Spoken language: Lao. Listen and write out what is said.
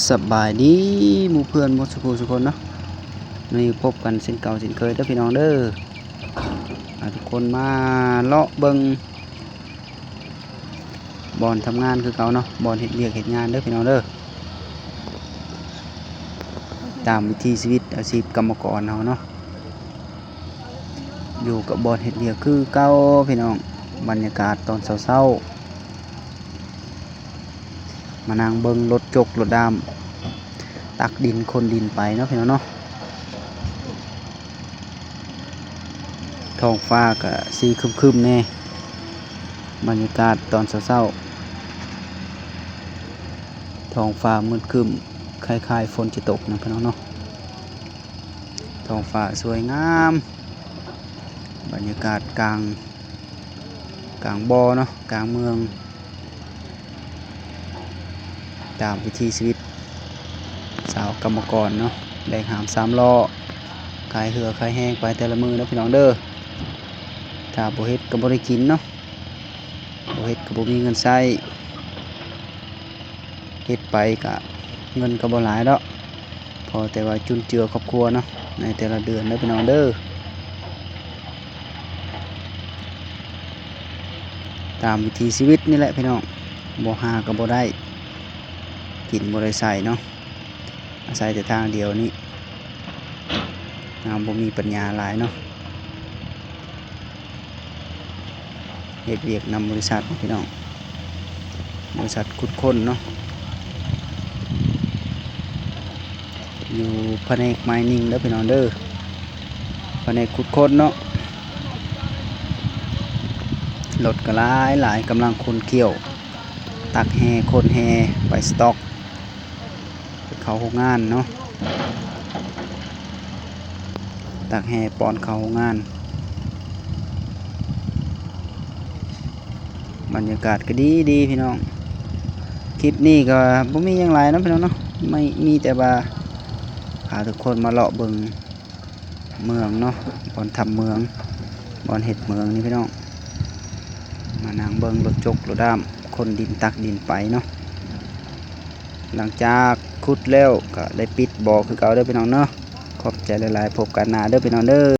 ສະບາຍດີໝູ່ເພື່ອນໝົດສູ່ຜູ້ສູ່ຄົນເນາະ, ມື້ນີ້ພົບກັນເຊັ່ນເກົ່າເຊັ່ນເຄີຍເດີພີ່ນ້ອງເດີ. ພາທຸກຄົນມາເລາະເບິ່ງບ່ອນທຳງານຄືເກົ່າເນາະ, ບ່ອນເຮັດວຽກເຮັດງານເດີພີ່ນ້ອງເດີ. ຕາມວິຖີຊີວິດອາຊີບກຳມະກອນເຮົາເນາະ, ຢູ່ກັບບ່ອນເຮັດວຽກຄືເກົ່າພີ່ນ້ອງ. ບັນຍາກາດຕອນເຊົ້າໆ ມານັ່ງເບິ່ງລົດຈົກລົດດ້າມ ຕັກດິນຂົນດິນໄປເນາະພີ່ນ້ອງເນາະ. ທ້ອງຟ້າກະສີຄຶ້ມໆແດ່, ບັນຍາກາດຕອນເຊົ້າໆ ທ້ອງຟ້າມືດຄຶ້ມ ຄ້າຍໆຝົນຈະຕົກນະພີ່ນ້ອງເນາະ. ທ້ອງຟ້າສວຍງາມ, ບັນຍາກາດກາງ ກາງບໍ່ເນາະ, ກາງເມືອງ. ຕາມວິຖີຊີວິດຊາວກຳມະກອນເນາະ, ແບກຫາມສາມລໍ້ ຂາຍເຫື່ອຂາຍແຮງໄປແຕ່ລະມື້ເນາະພີ່ນ້ອງເດີ. ຖ້າບໍ່ເຮັດກໍບໍ່ໄດ້ກິນເນາະ, ບໍ່ເຮັດກໍບໍ່ມີເງິນໃຊ້. ເຮັດໄປກະເງິນກໍບໍ່ຫຼາຍດອກ, ພໍແຕ່ວ່າຈຸນເຈືອຄອບຄົວເນາະ ໃນແຕ່ລະເດືອນເດີພີ່ນ້ອງເດີ. ຕາມວິຖີຊີວິດນີ້ແຫຼະພີ່ນ້ອງ, ບໍ່ຫາກໍບໍ່ໄດ້ ກິນບໍ່ໄດ້ໃຊ້ເນາະ, ອາໄສແຕ່ທາງດຽວນີ້. ເຮົາບໍ່ມີປັນຍາຫຼາຍເນາະ, ເຮັດວຽກນຳບໍລິສັດພີ່ນ້ອງ, ບໍລິສັດຂຸດຄົ້ນເນາະ, ຢູ່ພະແນກໄມນິງເດີພີ່ນ້ອງເດີ, ພະແນກຂຸດຄົ້ນເນາະ. ລົດກໍຫຼາຍໆ ກຳລັງຂົນຂ້ຽວ ຕັກແຮ່ຂົນແຮ່ໄປສະຕັອກ ໄປເຂົ້າໂຮງງານເນາະ, ຕັກແຮ່ປ້ອນເຂົ້າໂຮງງານ. ບັນຍາກາດກໍດີໆ ພີ່ນ້ອງ. ຄລິບນີ້ກໍບໍ່ມີຫຍັງຫຼາຍເນາະພີ່ນ້ອງເນາະ, ມີ ມີແຕ່ວ່າພາທຸກຄົນມາເລາະເບິ່ງເມືອງເນາະ, ບ່ອນທຳເມືອງ ບ່ອນເຮັດເມືອງນີ້ພີ່ນ້ອງ. ມານັ່ງເບິ່ງລົດຈົກລົດດ້າມຂົນດິນຕັກດິນໄປເນາະ. ຫຼັງຈາກຂຸດແລ້ວກໍໄດ້ປິດບໍ່ຄືເກົ່າເດີພີ່ນ້ອງເນາະ. ຂອບໃຈຫຼາຍໆ, ພົບກັນໜ້າເດີພີ່ນ້ອງເດີ.